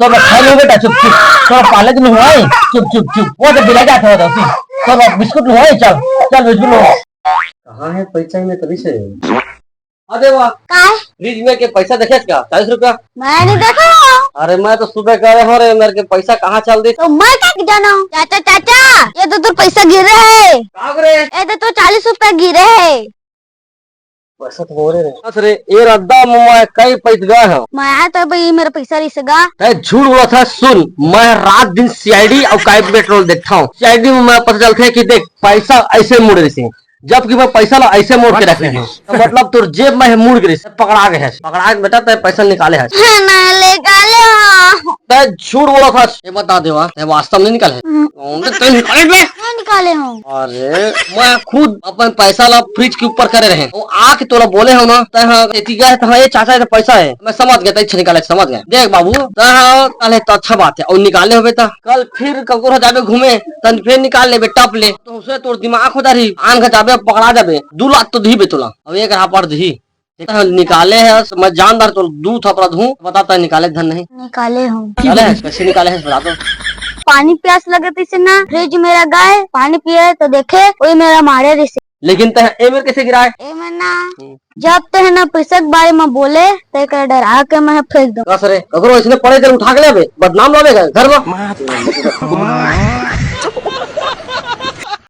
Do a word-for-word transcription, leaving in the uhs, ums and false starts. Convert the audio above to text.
तो बस खा लो बेटा, चुप चुप। तो पाले तो नहीं हुआ है, चुप चुप चुप। वो तो बिला जाते हो तो, तो बस बिस्कुट लो है, चल चल बिस्कुट लो। कहाँ है पैसा में तभी से? अरे वाह, काय? फ्रिज में के पैसा देखे का? चालीस रुपया। मैं नहीं देखा। अरे मैं तो सुबह करे हो रे, मेरे के पैसा कहाँ चल दी? तो मैं क्या जाना? चाचा, चाचा, ये तो तोर पैसा गिरे है। का रे? ये तो तोर चालीस रुपया गिरे है। पैसा तो मोरे रे। बस रे, ये रद्दा में मैं कई पैस गए हो। मैं तो भाई मेरा पैसा रिस गा। तै झूठ बोला था, सुन, मैं रात दिन सीआईडी और काई पेट्रोल देखता हूँ। सीआईडी में मैं पता चलता है कि देख, पैसा ऐसे मुड़ रही, जबकि मैं पैसा ला ऐसे मोड़ के रखे हूँ। तो मतलब तोर जेब में है मुड़ के रही, पकड़ा गए है, पकड़ा के बेटा तै पैसा निकाले है। हाँ, मैं निकाले हूँ। तै झूठ बोला था, ये बता देवा, तै वास्तव में निकाले है। हम्म। कौन से तै निकाले बे? मैं निकाले हूँ। अरे, मैं खुद अपन पैसा ला फ्रिज के ऊपर करे रहे। वो आके तोला बोले हो ना, तै हाँ, एती गए, तो हाँ, ये चाचा, ये तो पैसा है। मैं समझ गया, तै छे निकाले, समझ गया। देख बाबू, तै हाँ, निकाले तो अच्छा बात है। और निकाले होबे तो कल फिर ककरो जाबे घूमे, तन फिर निकाल लेबे, टप ले। तो उसे तोर दिमाग हो जा रही, आन का जाबे, पकड़ा जाबे। दू लाख तो दी बे तोला। अब एक रहा पर दी। हाँ, निकाले है, मैं जानदार तो दू थपड़ा धूं, बता तै निकाले धन नहीं। निकाले हूँ। निकाले है, कैसे निकाले है, बता तो। पानी प्यास लगे तैसे ना, फ्रिज में रखा है, पानी पिए तो देखे, वही मेरा मारे रिसे। लेकिन तै ए मेर कैसे गिरा है? ए मेर ना, हम्म। जब तै है ना पैसा के बारे में बोले, तै कर डरा के मैं फेंक दूँ। कस रे, ककरो इसने पड़े तेरे उठा के ले बे, बदनाम लावे घर में।